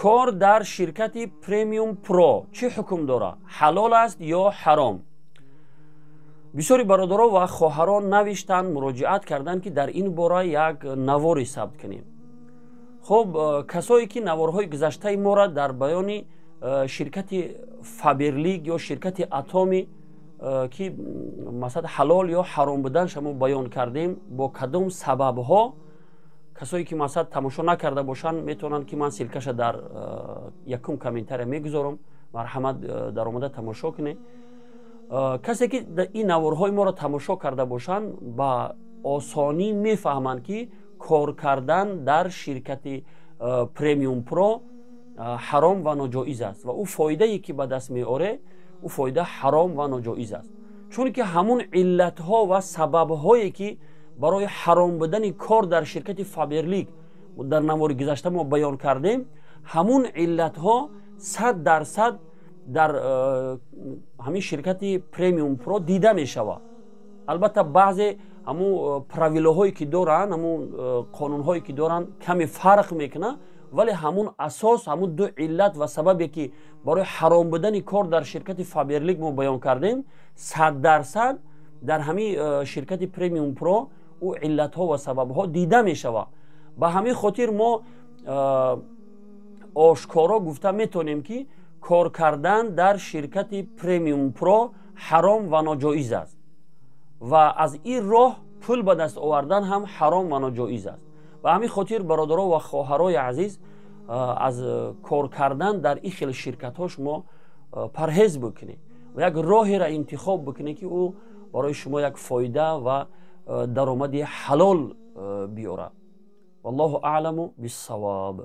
Кор дар ширкати Премиум Про чӣ ҳукм дорад, ҳалол аст ё ҳаром? Бисёри бародаро ва хоҳарон навиштанд, муроҷиат карданд, ки дар ин бора як наворе сабт кунем. Хуб, касое ки наворҳои гузаштаи моро дар баёни ширкати Фаберлик ё ширкати Атоми, ки масалан ҳалол ё ҳаром буданша мо баён кардем, бо кадом сабабҳо, касое ки масалан тамошо накарда бошанд, метавонанд, ки ман ссылка ша дар якум комментария мегузорам, марҳамат, даромада тамошо кунед. Касе ки ин наворҳои моро тамошо карда бошанд, ба осонӣ мефаҳманд, ки кор кардан дар ширкати Премиум Про ҳаром ва ноҷоиз аст ва ӯ фоидае, ки ба даст меоре, ӯ фоида ҳаром ва ноҷоиз аст, чунки ҳамун иллатҳо ва сабабҳое, ки барои ҳаром будани кор дар ширкати Фаберлик дар навори гузашта мо баён кардем, ҳамун иллатҳо 100% дар ҳамин ширкати Премиум Про дида мешавад. Албатта, баъзе ҳамун правила ҳое, ки доранд, ҳамун қонунҳое, ки доранд, каме фарқ мекунад, вале ҳамун асос, ҳамун ду иллат ва сабабе, ки барои ҳаром будани кор дар ширкати Фаберлик мо баён кардем, 100% дар ҳамин ширкати Премиум Про ӯ иллатҳо ва сабабҳо дида мешавад. Ба ҳамин хотир мо ошкоро гуфта метавонем, ки кор кардан дар ширкати Премиум Про ҳаром ва ноҷоиз аст ва аз ин роҳ пул ба даст овардан ҳам ҳаром ва ноҷоиз аст. Ба ҳамин хотир, бародаро ва хоҳарои азиз, аз кор кардан дар ин хел ширкатҳо шумо парҳез бикунед ва як роҳеро интихоб бикунед, ки ӯ барои шумо як фоида ва даромади ҳалол биёрад. Валлоҳу аъламу биссавоб.